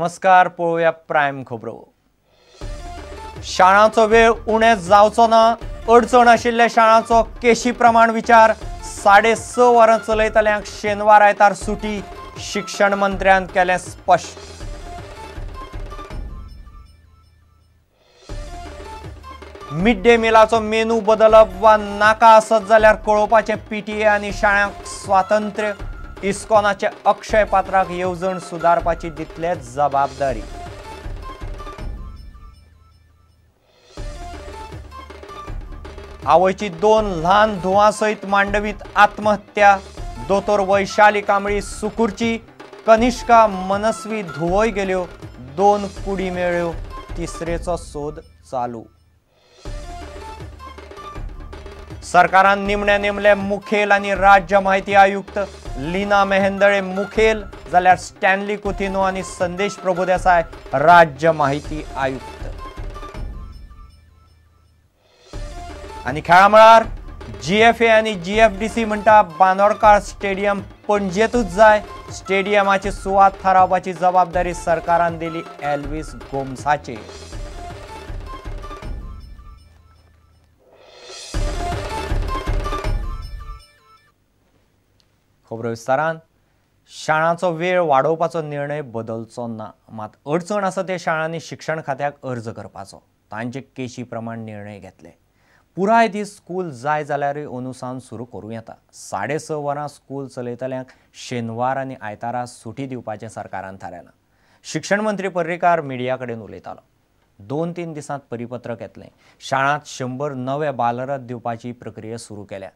नमस्कार, पळोवया प्रायम खबरो। शाळांचो वेळ उणे जावचो ना, अडचण आशिल्ल्या शाळांचो केशी प्रमाण विचार। 6.5 वरां चलयतल्यांक शेनवार आयतार सुटी, शिक्षण मंत्र्यान केलें स्पश्ट। मिड डे मिलाचो मेनू बदलप वा नाका आसत जाल्यार कळोवपाचें पीटीए आनी शाळांक स्वातंत्र्य। इस्कॉनाचे अक्षय पात्राक येवजण सुदारपाची दितले जबाबदारी। आवयची 2 ल्हान धुवां सयत मांडवीत आत्महत्या। दोतोर वैशाली कांबळी सुकूरची, कनिष्का मनस्वी धुवय गेल्यो, 2 कुडी मेळ्यो, तिसरेचो सोद चालू। सरकारान निमणे नेमले मुखेल आनी राज्य माहिती आयुक्त। लीना मेहेंदळे मुखेल जाल्यार स्टॅनली कुथिनो आनी संदेश प्रभुदेसाय राज्य माहिती आयुक्त। आनी खेळा मळार जीएफए आनी जीएफडीसी म्हणटा बांदोडकार स्टेडियम पणजेतूच जाय। स्टेडियमाची सुवात थारावपाची जबाबदारी सरकारान दिली एल्विस गोम्साचेर। खबरो विस्तारान। शाळांचो वेळ वाडोवपाचो निर्णय बदलचो ना, मात अडचण आसा ते शाळांनी शिक्षण खात्याक अर्ज करपाचो। तांचे केशी प्रमाण निर्णय घेतले। पुराय दीस स्कूल जाय जाल्यारूय अंदू सावन सुरू करूं येता। 6.5 वरां स्कूल चलयतल्यांक शेनवार आनी आयतारा सुटी दिवपाचें सरकारान थारायलां। शिक्षण मंत्री पर्रीकार मिडिया कडेन उलयतालो। 2-3 दिसांत परिपत्रक येतलें। शाळांत 100 नवे बालरथ दिवपाची प्रक्रिया सुरू केल्या।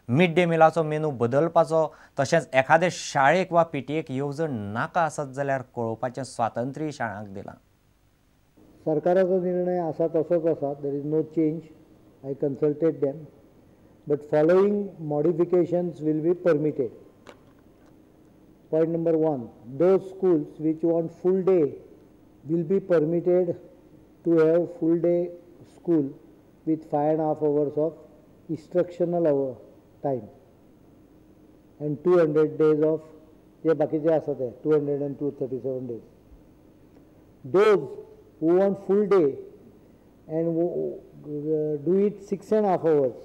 मिड डे मिलाचो मेनू बदलपाचो तशेंच एखादे शाळेक वा पीटीएक येवजण नाका आसत जाल्यार कळोवपाचें स्वातंत्र्य शाळांक दिलां। सरकाराचो निर्णय आसा तसोच आसा, there is no change. I consulted them, but following modifications will be permitted. Point number 1, those schools which want full day will be permitted to have full day school with 5.5 hours of instructional hour time and 200 days of जे बाकीचे आसा ते 237 days. Those who want full day and do it 6.5 hours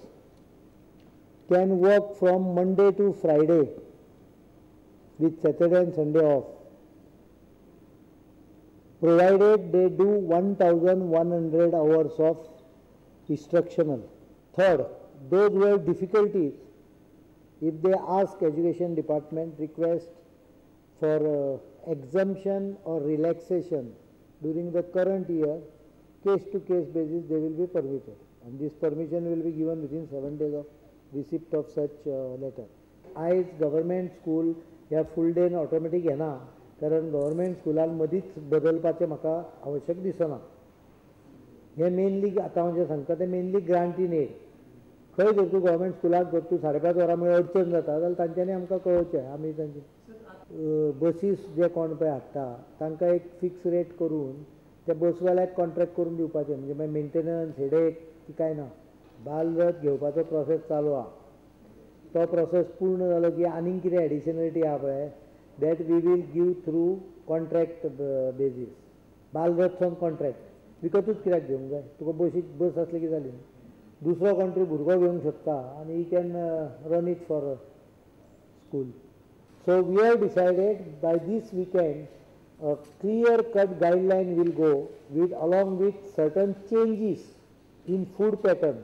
can work from Monday to Friday with Saturday and Sunday off, provided they do 1100 hours of instructional. Third, those who have difficulties, if they ask education department request for exemption or relaxation during the current year, case to case basis they will be permitted, and this permission will be given within 7 days of receipt of such letter. आयज government school ह्या फूल डेन automatic येना, कारण government स्कुलान मदींच बदलपाचें म्हाका आवश्यक दिसना। हें मेनली आतां हांव जें सांगता तें मेनली ग्रांट इन एड। खंय जर तूं गव्हर्मेंट स्कुलाक जर तूं 5.5 वरां म्हळ्यार अडचण जाता जाल्यार तांच्यांनी आमकां कळोवचें। आमी तांचे बसीस जे कोण पळय हाडटा तांकां एक फिक्स रेट करून त्या बसवाल्याक कॉन्ट्रॅक्ट करून दिवपाचें, म्हणजे मागीर मेंटेनन्स हेडेक ती कांय ना। बालरथ घेवपाचो प्रोसेस चालू आहा, तो प्रोसेस पूर्ण जालो की आनीक कितें एडिशनलिटी आहा पळय, that we will give through contract basis. Balrath on contract विकतूच कित्याक घेवंक जाय, तुका बशीक बस आसली की जाली। दुसरो कोण तरी भुरगो घेवंक शकता आनी he can run it for school. So we have decided by this weekend a clear cut guideline will go with along with certain changes in food pattern.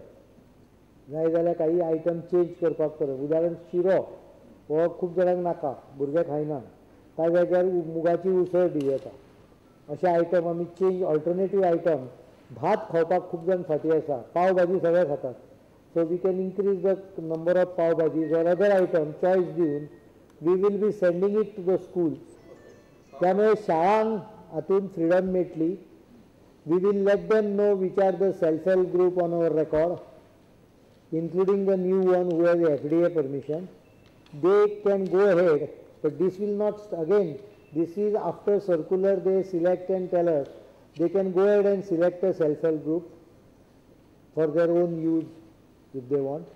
जाय जाल्यार काही आयटम चेंज करपाक पडटा। उदाहरण शिरो हो खूब जाणांक नाका, भुरगे खायना, त्या जाग्यार मुगाची उसळ दिवं येता। अशे आयटम आमी चेंज, ऑल्टरनेटीव आयटम। भात खावपाक खूब जाण फाटीं आसा, पाव भाजी सगळे खातात, so we can increase the number of pav bhaji or other item choice दिवन we will be sending it to the schools. त्यामुळे शाळांक हातून फ्रिडम मेळटली। We will let them know which are the self help group on our record, including the new one who has FDA permission. They can go ahead, but this will not, again this is after circular they select and tell us, they can go ahead and select a self help group for their own use if they want.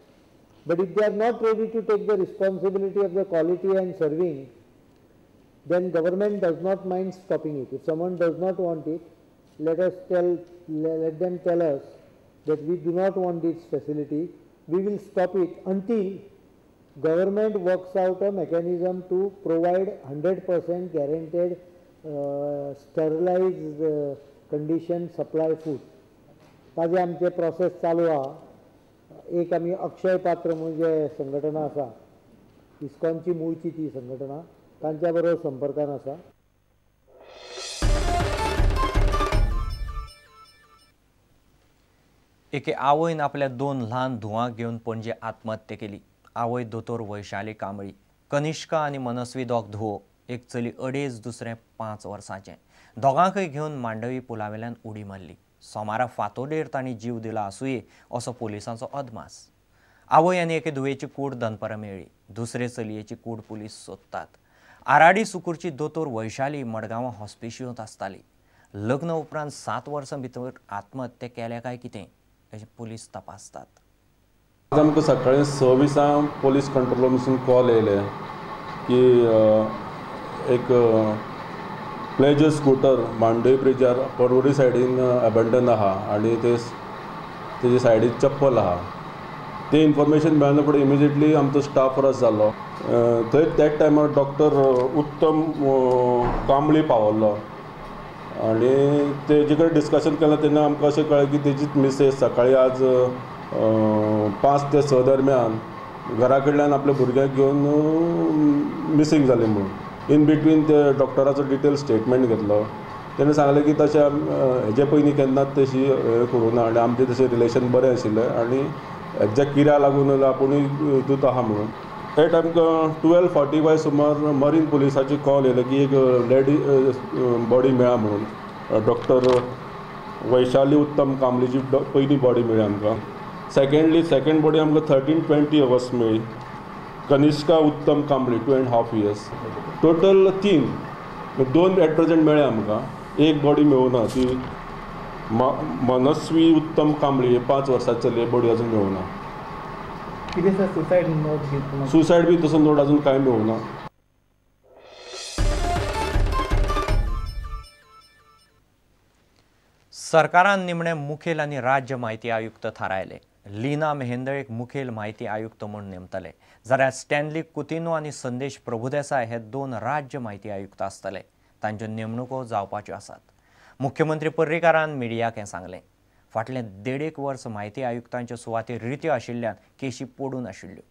But if they are not ready to take the responsibility of the quality and serving, then government does not mind stopping it. If someone does not want it, let them tell us that we do not want this facility. We will stop it until government works out a mechanism to provide 100% guaranteed sterilized condition supply food. ताजे आमचे process चालू आहा. एक आमी अक्षय पात्र म्हणून जे संघटना आसा, इस्कॉनची मूळची ती संघटना, तांच्या बरोबर संपर्कान आसा. एके आवयन आपल्या 2 ल्हान धुवांक घेवन पणजे आत्महत्या केली. आवय दोतोर वैशाली कांबळी, कनिष्का आनी मनस्वी दोग धुवो, एक चली 2.5, दुसरें 5 वर्सांचें. दोगांकय घेवन मांडवी पुलावेल्यान उडी मारली. सोमारा फांतोडेर तांणी जीव दिला आसुये असो पोलिसांचो अदमास. आवय आनी एके धुवेची कूड दनपरां मेळ्ळी. दुसरे चलयेची कूड पुलीस सोदतात. आराडी सुकूरची दोतोर वैशाली मडगांवां हॉस्पिशियोंत आसताली. लग्न उपरांत 7 वर्सां भितर आत्महत्या केल्या काय कितें अशें पुलीस तपासतात. आज आमकां सकाळी 6:20 पोलीस कंट्रोल रूमसून कॉल येयले की एक प्लेजर स्कूटर मांडवी ब्रिजार पर्वरी सायडीन एबंडन आहा आनी ते तेजे सायडीन चप्पल आहा. ते इन्फॉर्मेशन मेळना फुडें इमिजिएटली आमचो स्टाफ रश जालो. थंय त्याच टायमार डॉक्टर उत्तम कांबळी पावल्लो आनी तेजे कडेन डिस्कशन केलें तेन्ना आमकां अशें कळ्ळें की तेजीच मिसेस सकाळी आज 5 ते 6 दरम्यान घरा कडल्यान आपल्या भुरग्यांक घेवन मिसींग जाली म्हणून. इन बिटवीन ते डॉक्टराचो डिटेल स्टेटमेंट घेतलो. तेणें सांगलें की तशें हेजे पयलीं केन्नाच तशी हें करूं ना आनी आमचें तशें रिलेशन बरें आशिल्लें आनी एग्जॅक्ट कित्याक लागून आपुणूय हितूंत आहा म्हणून. एट आमकां 12:45 सुमार मरीन पुलिसाची कॉल येयलो की एक लेडी बॉडी मेळ्ळा म्हणून. डॉक्टर वैशाली उत्तम कांबळीची पयली बॉडी मेळ्ळी आमकां. सेकंड बॉडी आमकां 13:20 अवर्स मेळ्ळी. कनिष्का उत्तम कांबळी 2.5 इयर्स. टोटल 3, 2 एट प्रेझेंट मेळ्ळे आमकां. एक बॉडी मेळूना, ती मनस्वी उत्तम कांबळी 5 वर्सां चली बॉडी अजून मेळूना. कितें सर सुसायड नोट? सुसायड बी तसो नोट अजून कांय मेळूना. सरकारान निमणे मुखेल आनी राज्य म्हायती आयुक्त थारायले. लीना मेहेंदळेक मुखेल म्हायती आयुक्त म्हूण नेमतले, जाल्यार स्टॅनली कुतिनो आनी संदेश प्रभुदेसाय हे 2 राज्य म्हायती आयुक्त आसतले. तांच्यो नेमणुको जावपाच्यो आसात. मुख्यमंत्री पर्रीकारान मिडियाक हें सांगलें. फाटलें 1.5 वर्स म्हायती आयुक्तांच्यो सुवाती रित्यो आशिल्ल्यान केशी पडून आशिल्ल्यो.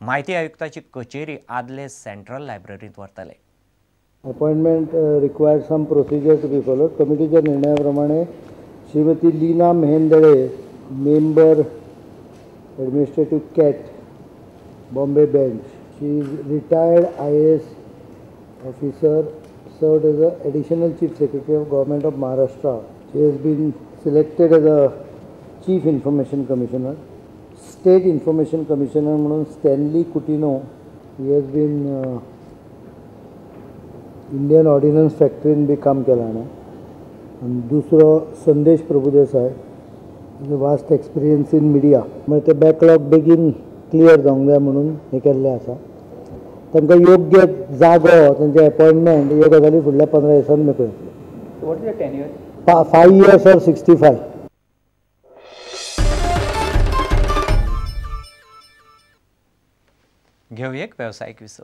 म्हायती आयुक्ताची कचेरी आदले सेंट्रल लायब्ररींत व्हरतले. Appointment required some procedure to be followed. कमिटीच्या निर्णया प्रमाणे Shrimati Leena Mehendale, member administrative CAT, Bombay bench. She is retired IAS officer, served as a additional chief secretary of government of Maharashtra. She has been selected as a chief information commissioner. State information commissioner म्हणून Stanley Coutinho, he has been Indian Ordnance फॅक्टरीन बी काम केलां हाणें. आनी दुसरो Sandesh Prabhudesai, vast experience in media. म्हणजे ते backlog बेगीन clear जावंक जाय म्हणून हें केल्लें आसा. तांकां योग्य जागो, तांचे अपॉयंटमेंट ह्यो गजाली फुडल्या 15 दिसांनी मेकळ्यो जातल्यो. 5 years or 65. घेवया एक वेवसायीक विसव.